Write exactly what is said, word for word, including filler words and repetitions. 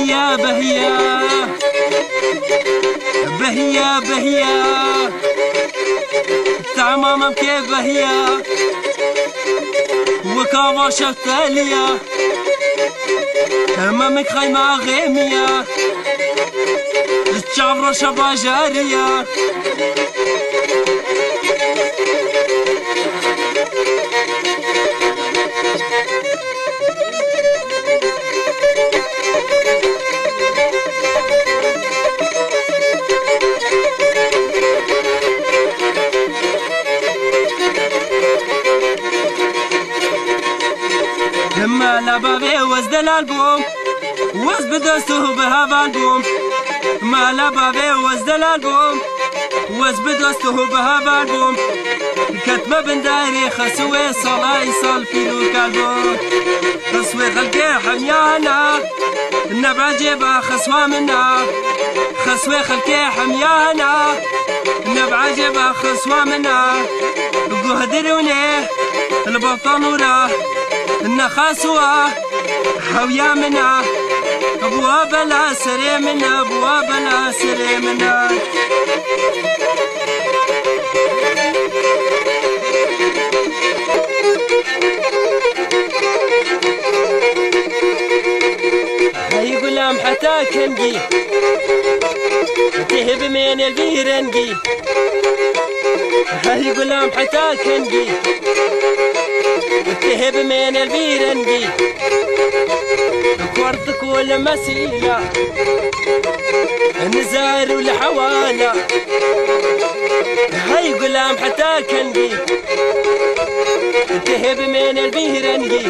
Behiya, behiya, behiya, behiya, tamamam ke behiya, weka va şeftaliya, hemamik xayma xêmiya, çav roşa bajariya. Mala bavê wez delal bûm, wez bi dost û bi heval bûm. Mala bavê wez delal bûm, wez bi dost û bi heval bûm. Ketme bin darê xesû wê sala îsal pîl û kal bû. Xesû wê xelkê hemya hena, nebecê ba xesû wa min a. Xesû wê xelkê hemya hena, nebecê ba xesû wa min a. Guh dirûnê li baltanûra nexasû wa. Hewya min a, bûwa bela serê min a, bûwa bela serê min a. Hey gulam heta kengî, tê bimêne vî rengî. Hey gulam heta kengî, tê bimêne vî rengî. Kortik û li mesîla, nizar û li hewala. Hey gulam heta kengî, tê bimêne vî rengî.